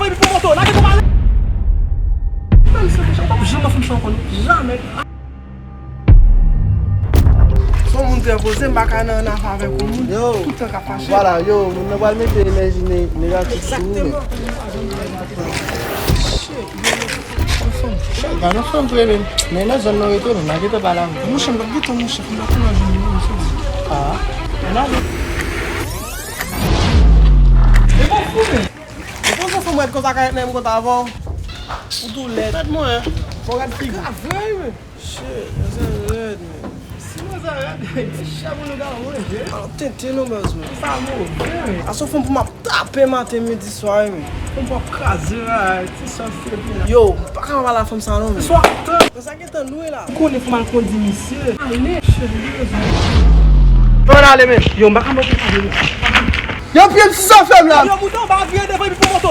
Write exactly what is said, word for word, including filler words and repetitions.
Epi pou moto, lage pou pale. Menm si w janm ap fè sa ankò, non. Jamè. Se yon moun trè poze, m pa ka nan, nan afè avèk yon moun. Yo. Tout tan k ap fache. Vwala, yo, moun nan pral mete enèji ne-, negatif sou ou, men. Egzakteman. Gade yon fanm vre, men. Men nan zòn nou rete, men, malgre te pa la. Monchè, m t ap gentan, monchè, m t ap pran jwenn li, monchè. Ah. Ann ale. E bon fou, men. Ou panse fò mwen konsa ka ret menm konta avè w? Ou tou lèd. Gad mwen. Fò gad figi. Grave, wi, men. Shit, mwen se rèd, men. Si mwen se rèd, chè pou nou ka manje. Al tenten non, baz, men. Sa move, men. Ase fanm pou m ap tape maten, midi, swa, wi, men. Fanm pou ap kraze, ay, ti sòt febri la. Yo, m pa ka pale a fanm sa non, men. Swa tan. Sa gentan lwe la. Ou konnen fò m al kondi misye. Ale, cheri, li bezwen. Ann ale, men. Yo, m pa ka manke pale, men. Yo, pye m ti zafè m la. Yo, bouton, ba vire devan epi pou moto.